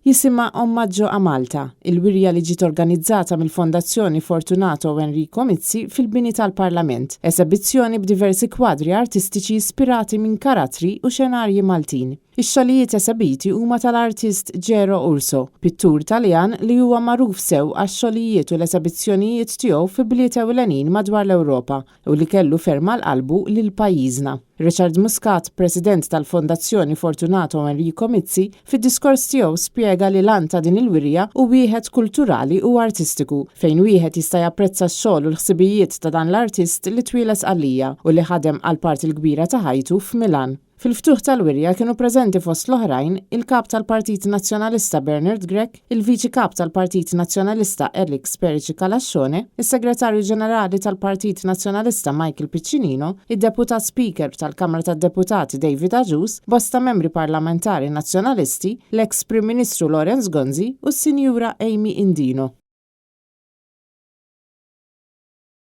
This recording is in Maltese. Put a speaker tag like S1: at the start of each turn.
S1: Jisimha Omaggio a Malta, il-wirja li ġiet organizzata mill-Fondazzjoni Fortunato Enrico Mizzi fil-bini tal-Parlament, esebizzjoni b'diversi kwadri artistiċi ispirati minn karattri u xenarji Maltin. Ix-xogħlijiet esebiti huma tal-artist Gero Urso, pittur Taljan li huwa magħruf sew għax-xogħlijiet u l-esebizzjonijiet tiegħu fi bliet ewlenin madwar l-Ewropa u li kellu ferm għal qalbu lil pajjiżna. Richard Muscat, President tal-Fondazzjoni Fortunato Enrico Mizzi, fid-diskors tiegħu spjega li l-għan ta' din il-wirja hu wieħed kulturali u artistiku fejn wieħed jista' japprezza x-xogħol u l-ħsibijiet ta' dan l-artist li twieled Sqallija u li ħadem għall-parti l-kbira ta' ħajtu f'Milan. Fil-ftuħ tal-wirja kienu preżenti fost l-oħrajn il-Kap tal-Partit Nazzjonalista Bernard Grech, il-Viċi Kap tal-Partit Nazzjonalista Alex Perici Calascione, is-Segretarju Ġenerali tal-Partit Nazzjonalista Michael Piccinino, id-Deputat Speaker tal-Kamra tad-Deputati David Agius, bosta membri parlamentari Nazzjonalisti, l-eks Prim Ministru Lawrence Gonzi u s-Sinjura Amy Indino.